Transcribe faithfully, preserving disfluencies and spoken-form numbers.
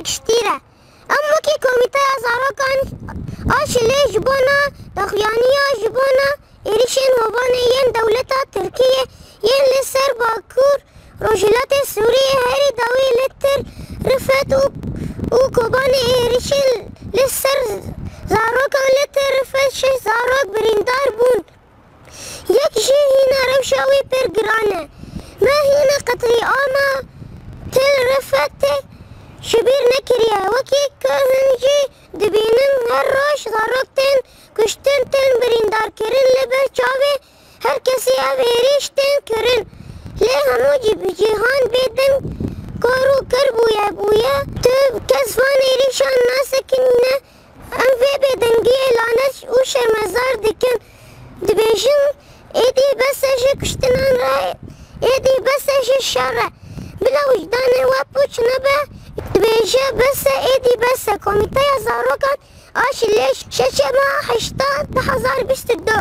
giştî re. Em wekî Komîteya Zarokan a Şilê ji bona daxuyaniya ji bona êrîşên Kobanê yên dewleta Tirkiyê yên li ser Bakur Rojhilatê Sûriyê herî dawî li Tir Rifet û, û Kobanê êrîşên li ser zarokan li Tir Rifet şeş zarok birîndar bûn. Yek jî hîna rewşa wî pir giran e. Me hîna qetlîama Tir Rifetê ji bîr nekiriye. Wekî ku hûn jî dibînin, her roj zarok tên kuştin, tên birîndarkirin li ber çavê her kesî ev êrîş tên kirin. Lê hemû cî-, cîhan bêdeng kor û kir bûye, bûye. Tu kes van êrîşan nasekinîne. Em vê bêdengiyê lanet û şermezar dikin. Dibêjin, êdî bes e ji kuştinan re, êdî bes e ji şer re. Bila wijdanê we pûç nebe, dibêje, bes e, êdî bes e. Komîteya Zarokan a Şilê, şeşema heşta du hezar bîst û du.